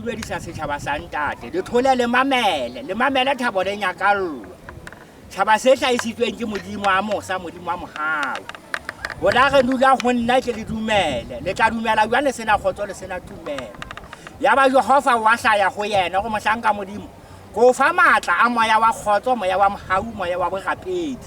dumedisa setjhaba sa ntate. Le thole le mamele, le mamele thabo le nyakallo. Tjhaba se hlahisitsweng ke Modimo a mosa, Modimo a mohau. Hola re dula ho nna ke le dumele. Le tla dumela jwang le sena kgotso le sena tumelo. Yaba Jehova wa hlaya ho yena gore mohlanka Modimo, ko o fa matla a moya wa kgotso, moya wa mohau, moya wa borapedi.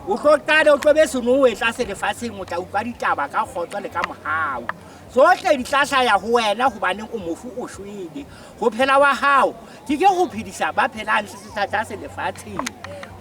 O tlo qale o tlo be senowe tlase lefatsheng, o tla utlwa ditaba ka kgotso le ka mohau. Tsohle di tla hlaya ho wena hobaneng o mofu o shwele. Ho phela wa hao ke ke ho phedisa ba phelang tlase lefatsheng.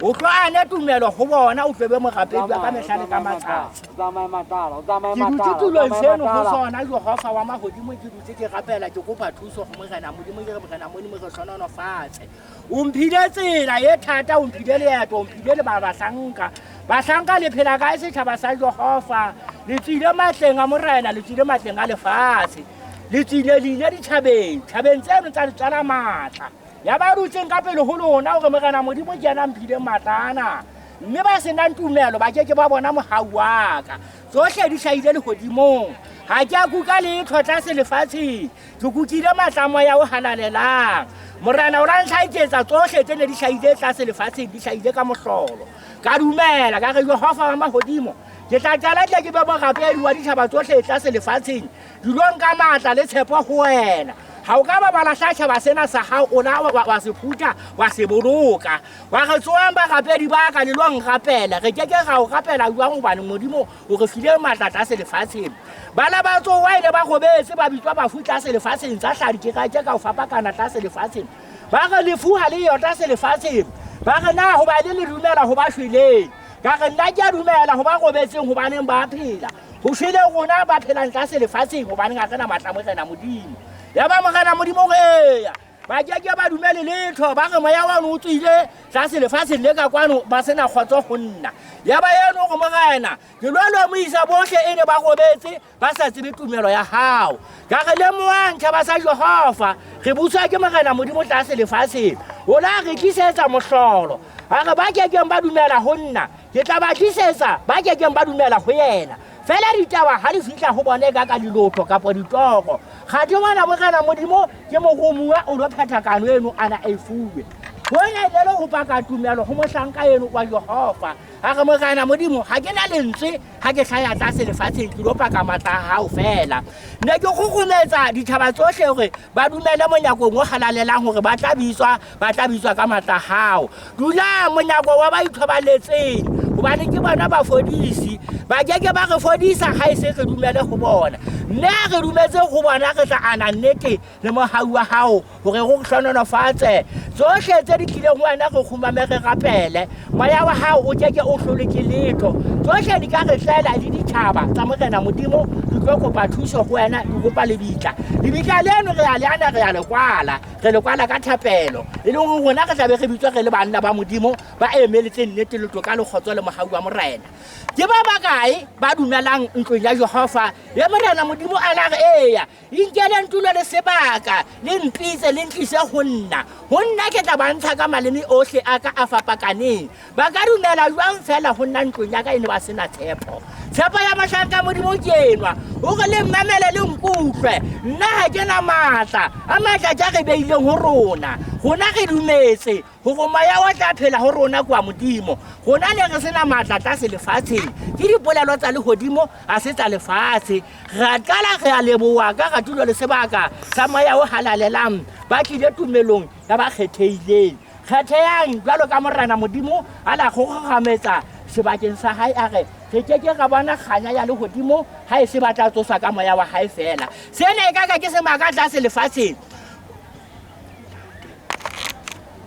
O tlo ane tumelo ho bona, o tlo be morapedi wa ka mehla le ka matsatsi. Ke dutse tulong seno ho sona Jehova wa mahodimo, ke dutse ke rapela, ke kopa thuso ho Morena Modimo, ke re Morena Modimo re hlohonolofatse. O mphile tsela e thata, o mphile leeto, o mphile le ba bahlanka. Bahlanka le phela kae setjhaba sa Jehova? Le tswile matleng a Morena, le tswile matleng a lefatshe. Le tswile le ile ditjhabeng, tjhabeng tseno tsa le tswala matla. Ya ba dutseng ka pele ho lona hore Morena Modimo ke yena a mphileng matla ana. Mme ba senang tumelo ba ke ke ba bona mohau wa ka. Tsohle di hlahile lehodimong. Ha ke a kuka letho tlase lefatsheng. Ke kukile matla a moya o halalelang. Morena o la ntlhaetsetsa tsohle tse ne di hlahile tlase lefatsheng, di hlahile ka mohlolo. Ka dumela, ka re Jehova wa mahodimo, ke tla qala tle ke be morapedi wa ditjhaba tsohle tlase lefatsheng, dilong ka matla le tshepo ho wena. Ha o ka ba ba lahla tjhaba sena sa hao, o la wa se phutha, wa se boloka. Wa re tsoang barapedi ba ka, le lo nrapela. Re ke ke ra o rapela jwang hobane Modimo o re file matla tlase lefatsheng. Bana ba tsoa e ne ba robetse, ba bitswa bafu tlase lefatsheng, tsa hlaha dikereke ka ho fapakana tlase lefatsheng. Ba re lefu ha le yo tlase lefatsheng. Ba re na hoba le le dumela ho ba shweleng. Ka re nna ke a dumela ho ba robetseng hobaneng ba phela. Ho shwele rona ba phelang tlase lefatsheng hobaneng ha re na matla Morena Modimo. Yaba Morena Modimo o re eya. Ba ke ke ba dumele letho, ba re moya wano o tswile tlase lefatsheng le ka kwano, ba sena kgotso ho nna. Yaba eno go Morena, ke lo lemohisa bohle e ne ba robetse, ba sa tsebe tumelo ya hao. Ka re lemohang tjhaba sa Jehova, re buswa ke Morena Modimo tlase lefatsheng. O la re tlisetsa mohlolo. A re ba kekeng ba dumela ho nna, ke tla ba tlisetsa ba kekeng ba dumela ho yena. Fela ditaba ha di fihla ho bona e ka ka dilotho kapa ditoro. Kgathe ngwana Morena Modimo ke moromuwa o lo phetha kano eno ana a e fuwe. Hona e le ho paka tumelo ho mohlanka eno wa Jehova. A re Morena Modimo, ha ke na lentswe ha ke hlaya tlase lefatsheng, ke lo paka matla a hao fela. Ne ke kgukgumetsa ditjhaba tsohle hore ba dumele monyakong o halalelang hore ba tla bitswa, ba tla bitswa ka matla a hao. Dulang monyako wa ba ithobaletseng, hobane ke bona bafodisi. Ba ke ke ba re fodisa ha e se re dumele ho bona. Mme ha re dumetse ho bona, re tla ana nnete le mohau wa hao hore re hlohonolofatse. Tsohle tse di tlileng ho wena re kgumame re rapele. Moya wa hao o ke ke o hlolwe ke letho. Tsohle di ka re tlela le ditjhaba tsa Morena Modimo di tlo kopa thuso ho wena, di kopa lebitla. Lebitla leno re a le ana, re a le kwala. Re le kwala ka thapelo. E leng hore rona re tla be re bitswa re le banna ba Modimo ba emeletseng nnete le toka le kgotso le mohau wa Morena. Ke ba bakae ba dumelang ntlong ya Jehova ya Morena Modimo a la re eya? Inkeleng tulo le sebaka, le mpitse, le ntlise ho nna. Ho nna ke tla ba ntsha ka maleme ohle a ka a fapakaneng. Ba ka dumela jwang feela ho nna ntlong ya ka e ne ba se na tshepo? Tshepo ya mohlanka Modimo ke enwa, hore le mmamele le nkutlwe. Nna ha ke na matla, a matla ke a re beileng ho rona. Rona re dumetse Hore moya o tla phela ho rona kwa Modimo. Rona ne re sena matla tlase lefatsheng. Ke dipolelo tsa lehodimo, ha se tsa lefatshe. Ra qala re a leboha ka ratulo le sebaka sa moya o halalelang ba tlile tumelong ya ba kgethehileng. Kgethehang jwalo ka Morena Modimo a la kgokgogametsa sebakeng sa hae a re re ke ke ra bona kganya ya lehodimo ha e se ba tla tsoswa ka moya wa hae feela. Sena e ka ka ke semaka tlase lefatsheng.